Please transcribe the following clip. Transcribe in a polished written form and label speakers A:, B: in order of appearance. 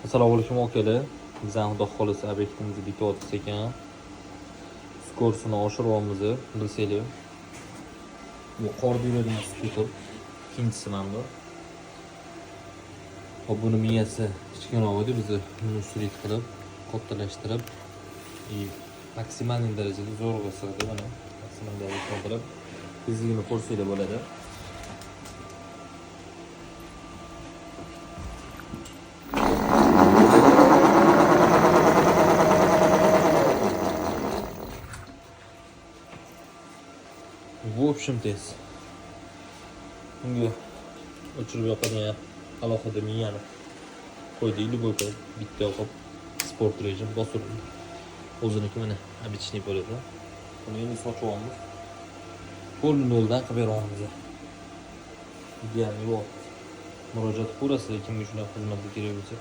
A: Assalomu alaykum, akalar. Bizani, xudo xohlasa, obyektimizni bityapti ekan. Скорость ini oshiryapmiz, bilsanglar. Bu qorda yuradigan skuter. Ikkinchisi mana bu. Hop, buni miyasi kichkinaroq edi, biz buni усилить qilib, kattalashtirib, и maksimal darajada zo'rg'a sig'di mana. Maksimal darajada sig'dirib, tezligini ko'rsanglar bo'ladi. В общем, tez. Bunga o'chirib yoqadigan alohida miyani qo'ydik, любой payt bitta yoqib, sport rejim bosib, o'ziniki mana обычный bo'ladi. Buni endi sochyapmiz. Pol noldan qilib beryapmiz. Идеальный vaqt. Murojaat qilaverasizlar, kimga shunaqa xizmatlar kerak bo'lsa.